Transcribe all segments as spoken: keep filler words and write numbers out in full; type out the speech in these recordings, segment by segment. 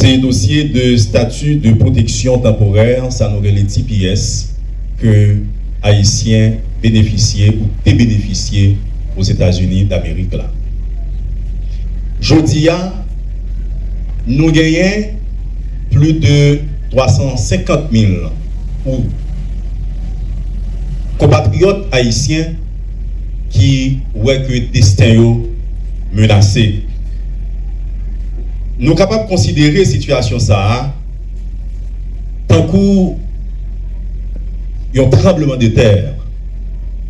Se dosye de stati de pwoteksyon tanporè, sa nou rele T P S, ke Ayisyen benefisye ou te benefisye Ozetazini Damerik la. Jodi a, nou genyen plis de twa san senkant mil ou konpatriyòt ayisyen ki wè ke desten yo menase. Nou kapab konsidere sitiyasyon sa a tankou yon tranblemanntè,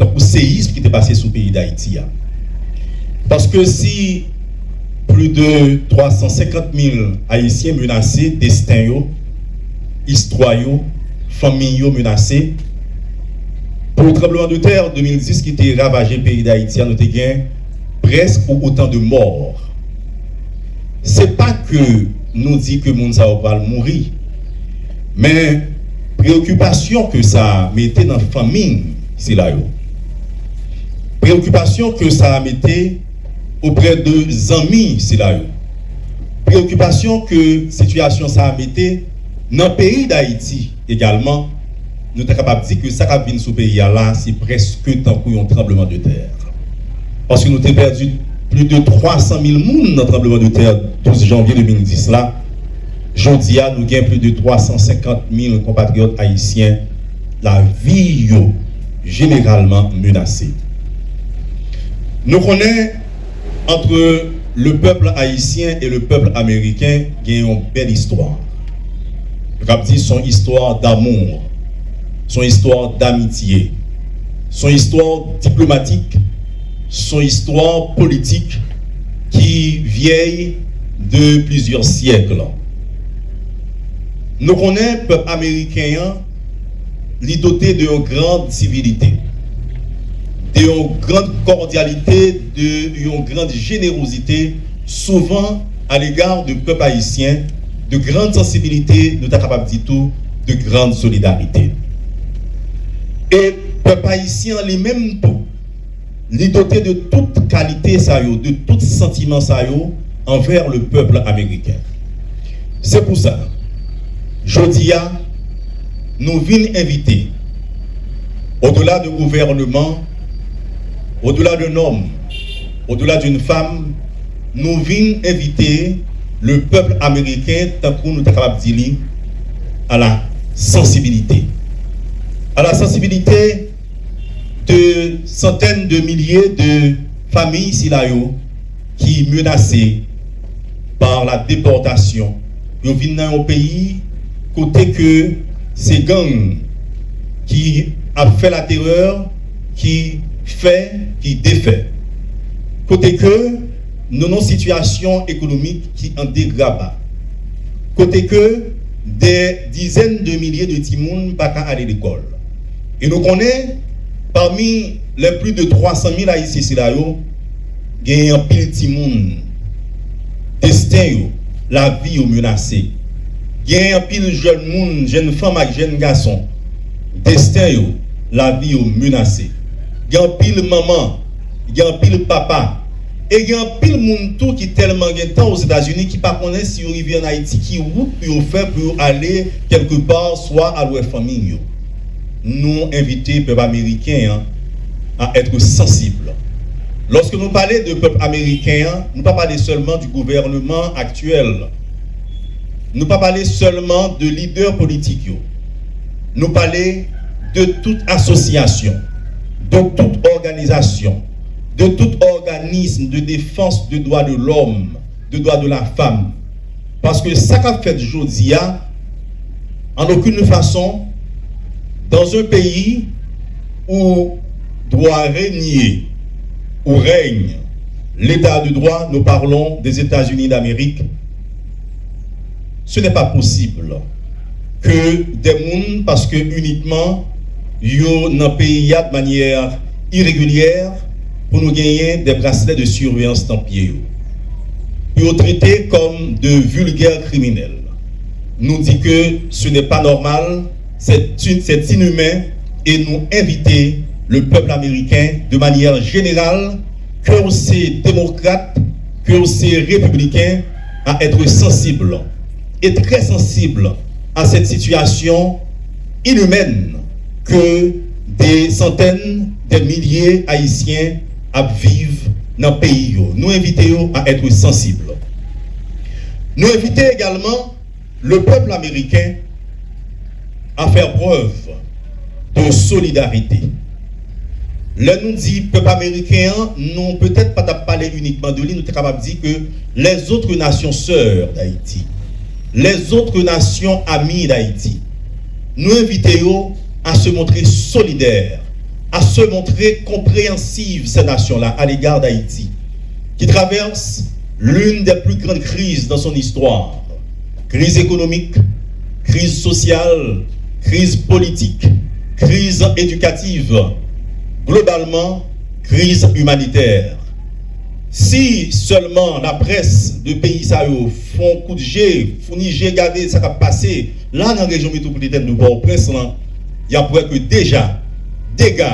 tankou seyis ki te pase sou peyi Dayiti a. Paske si plis de twa san senkant mil Ayisyen menase, desten yo, istwa yo, fanmi yo menase, pou tranblemanntè de mil dis ki te ravaje peyi Dayiti a, nou te gen prèske ou otan de mò. Se pa ke nou di ke moun sa yo pral mouri, men preyokipasyon ke sa mete nan fanmi sila yo, preyokipasyon ke sa mete oprè de zanmi sila yo, preyokipasyon ke sitiyasyon sa mete nan peyi Dayiti egalman, nou ta kapab di ke sa k ap vin sou peyi a la, se prèske tankou yon tranblemanntè. Paske nou te pèdi plis de twa san mil moun nan tranblemanntè douz janvye de mil dis la. Jodi a, nou gen plis de twa san senkant mil konpatriyòt ayisyen, lavi yo jeneralman menase. Nou konnen, entre le peuple haïtien et le peuple américain, gen yon bèl istwa. Yo k ap di, c'est une histoire d'amour, c'est une histoire d'amitié, c'est une histoire diplomatique, c'est une histoire politique qui vieille de plusieurs siècles. Nou konnen pèp ameriken an, li dote de yon grand sivilite, de yon grand kòdyalite, de yon grand jenerozite, souvan a lega de pèp ayisyen, de grand sansibilite, nou ta kapab di tou, de grand solidarite. E pèp ayisyen an li menm tou, li dote de tout kalite sa yo, de tout santiman sa yo anvè le peuple américain. Se pou sa, jodi a, nou vin envite, au-delà de gouvernement, au-delà d'un homme, au-delà d'une femme, nou vin envite le peuple américain, tankou nou ta kapab di li, à la sensibilité. À la sensibilité de centaines de milliers de fanmi sila yo ki menase par la déportation. Yo vin nan yon peyi kote ke se gang ki ap fè laterè, ki fè, ki defè. Kote ke nou nan sitiyasyon ekonomik ki an degraba. Kote ke dè dizèn de milye de timoun pa ka ale lekòl. E nou konnen, pami lè plis de twa san mil Ayisyen sila yo, genyen anpil timoun, desten yo, lavi yo menase. Genyen anpil jèn moun, jèn fanm ak jèn gason, desten yo, lavi yo menase. Gen anpil manman, gen anpil papa, e gen anpil moun tou ki tèlman gen tan Ozetazini ki pa konnen si yo rive ann Ayiti ki wout pou yo fè pou yo ale kèlkepa, swa al wè fanmi yo. Nou envite pèp ameriken an à être sensible. Lorsque nous parlons de peuple américain, nous ne parlons pas seulement du gouvernement actuel. Nou pa pale sèlman de lidè politik yo. Nou pale de tout asosyasyon, de tout òganizasyon, de tout òganis de defans de dwa de lòm, de dwa de la fanm. Paske sa k ap fèt jodi a, en aucune façon, dans un pays où droit règne, où règne l'état de droit, nous parlons des États-Unis d'Amérique, ce n'est pas possible que des moun, paske inikman yo nan peyi a de manyè iregilyè, pou nou genyen de braslè de siveyans nan pye yo, pou yo trete kòm de vilgè kriminèl. Nou di ke ce n'est pas normal, c'est in- c'est inhumain, e nou envite le peuple américain de manière générale, ke w se demokrat, ke w se repibliken, à être sensible. et très sensibles à cette situation inhumaine que des centaines de milliers Haïtiens ap viv nan peyi yo. Nou envite yo à être sensibles. Nou envite également le peuple américain à faire preuve de solidarité. Lè nou di pèp ameriken an, nou petèt pa t ap pale inikman de li, nou te kapab di ke les autres nations sœurs d'Haïti, les autres nations amies d'Haïti, nou envite yo à se montrer solidaires, à se montrer compréhensives, ces nations-là, à l'égard d'Haïti, qui traverse l'une des plus grandes crises dans son histoire. Kriz ekonomik, kriz sosyal, kriz politik, kriz edikatif, globalman, kriz imanitè. Si sèlman laprès de peyi sa yo fè yon kout je, founi je gade sa k ap pase la nan rejyon metwopolitèn de Pòtoprens lan, y ap wè ke deja dega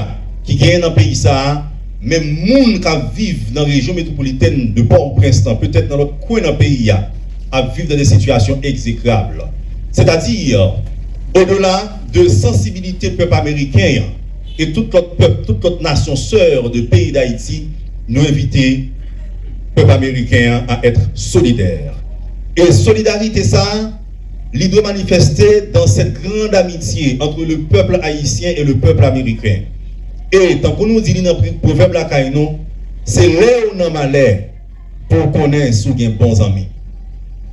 ki genyen nan peyi sa a, menm moun k ap viv nan rejyon metwopolitèn de Pòtoprens lan, petèt nan lòt kwen nan peyi a, ap viv dans des situations exécrables. C'est-à-dire, au-delà de sensibilité pèp ameriken an e tout lòt pèp, tout lòt nasyon sè de peyi Dayiti, nou envite pèp ameriken an à être solidaire. E solidarite sa a, li dwe manifeste dans cette grande amitié entre le peuple haïtien et le peuple américain. E tankou nou di li nan pri- pwovèb lakay nou, se lè w nan malè pou w konnen si w gen bon zanmi.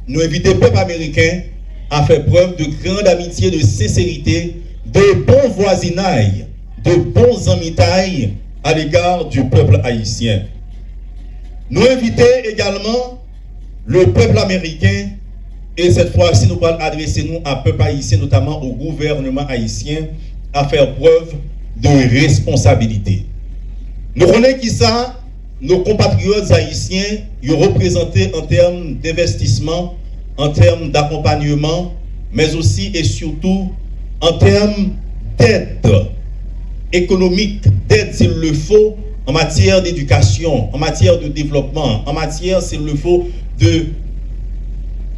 Nou envite pèp ameriken à faire preuve de grande amitié, de sincérité, de bon voisinage, de bon zanmitay à l'égard du peuple haïtien. Nou envite également le peuple américain, e cette fois-ci nou pral adrese nou a pèp ayisyen, notamment au gouvernement haïtien, à faire preuve de responsabilité. Nou konnen kisa nos compatriotes haïtiens yo reprezante an tèm d'investissement, en termes d'accompagnement, mais aussi et surtout en termes d'aide économique, d'aide s'il le faut, en matière d'éducation, en matière de développement, en matière, s'il le faut, de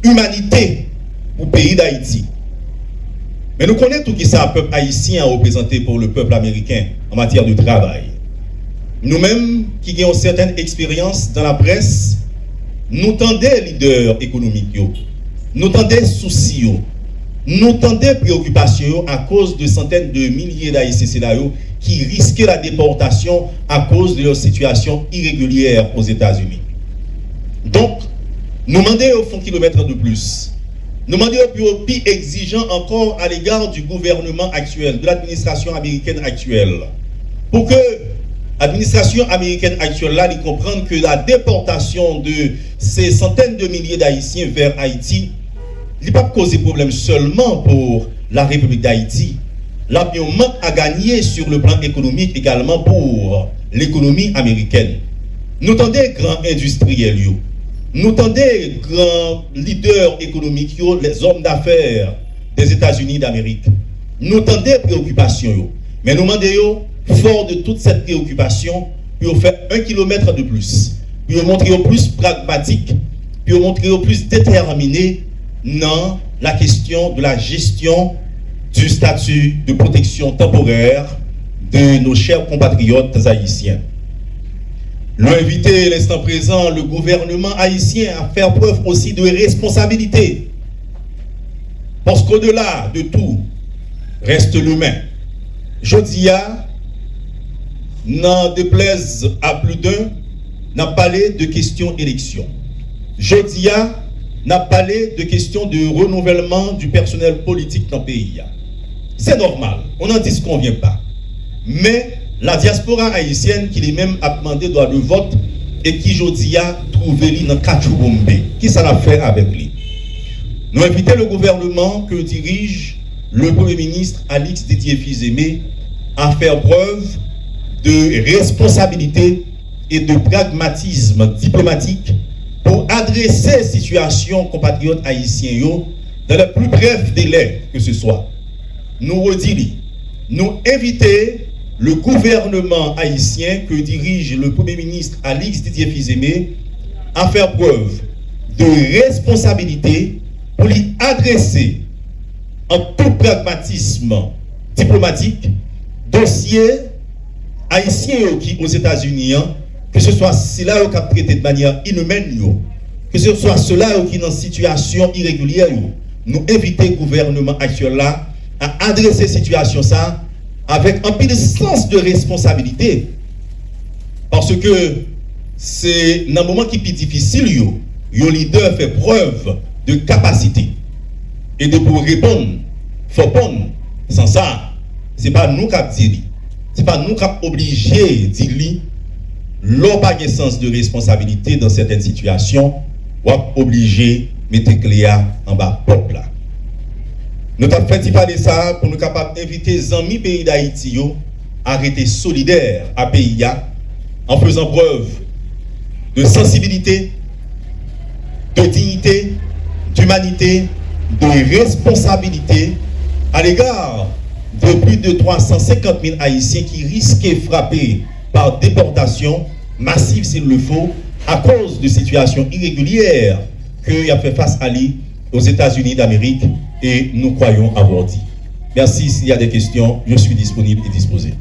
humanité pour le pays d'Haïti. Men nou konnen tou kisa pèp ayisyen an reprezante pour le peuple américain en matière de travail. Nou menm ki gen yon sètèn eksperyans dans la presse, nou tande lidè ekonomik yo, nou tande sousi yo, nou tande preokipasyon yo akoz de santèn de milye d'Ayisyen sila yo ki riske la depòtasyon akoz de lè sitiyasyon iregilyè Ozetazini. Donk, nou mande yo fè yon kilomèt de plis. Nou mande yo pou yo pi egzijan ankò à l'égard du gouvernement actuel, de l'administration américaine actuelle, pour que administration américaine actuelle la li konprann ke la déportation de ces centaines de milliers d'Haïtiens vers Haïti, li p ap koze pwoblèm sèlman pou la République d'Haïti, l ap yon mank à gagner sur le plan économique également pour l'économie américaine. Nou tande gran endistriyèl yo, nou tande gran lidè ekonomik yo, les hommes d'affaires des États-Unis d'Amérique. Nou tande preokipasyon yo, men nou mande yo, fort de toute cette préoccupation, pou yo fè yon kilomèt de plis, pou yo montre yo plis pragmatik, pou yo montre yo plis detèmine nan la question de la gestion du statut de protection temporaire de nos chers compatriotes haïtiens. Nou envite l'instant présent le gouvernement haïtien à faire preuve aussi de responsabilité. Parce qu'au-delà de tout, reste l'humain. Jodi a, n'en déplaise à plus d'un, n ap pale de kesyon eleksyon. Jodi a, n ap pale de kesyon de renouvèlman du personnel politik nan peyi a. C'est normal, on n'en disconvient pas. Men, la diaspora haïtienne ki li menm ap mande dwa de vòt e ki jodi a twouve li nan katchouboumbe, kisa n ap fè avèk li? Nou envite le gouvernement que dirige le Premier ministre Alix Didier Fils-Aimé à faire preuve de responsabilité et de pragmatisme diplomatique pour adresser situation compatriotes haïtiens yo dans les plus brefs délais que ce soit. Nou redi li, nou envite le gouvernement haïtien que dirige le Premier ministre Alix Didier Fils-Aimé à faire preuve de responsabilité Pou li adrese an tout pragmatism diplomatik dosye ayisyen yo ki Ozetazini an, keseswa sila yo k ap trete de manyè inimèn yo, keseswa sila yo ki nan sitiyasyon iregilyè yo, nou envite gouvènman aktyèl la a adrese sitiyasyon sa avèk anpil sans de responsabilite, paske se nan moman ki pi difisil yo, yon lidè fè prèv de kapasite e de pou reponn, fò ponn. San sa, se pa nou k ap di li, se pa nou k ap oblije di li. Lè w pa gen sans de responsabilite dan sètèn sitiyasyon, w ap oblije mete kle a anba pòt la. Nou t ap fè ti pale sa a pou nou kapab envite zanmi peyi Dayiti yo a rete solidè a peyi a, an fezan prèv de sansibilite, de diyite, dimanite, de responsabilite a lega de plis de twa san senkant mil Ayisyen ki riske frape pa depòtasyon masiv, s'il le faut, akoz de sitiyasyon iregilyè ke y ap fè fas a li Ozetazini Damerik, e nou croyons avoir dit. Merci. S'il y a des questions, je suis disponible et disposé.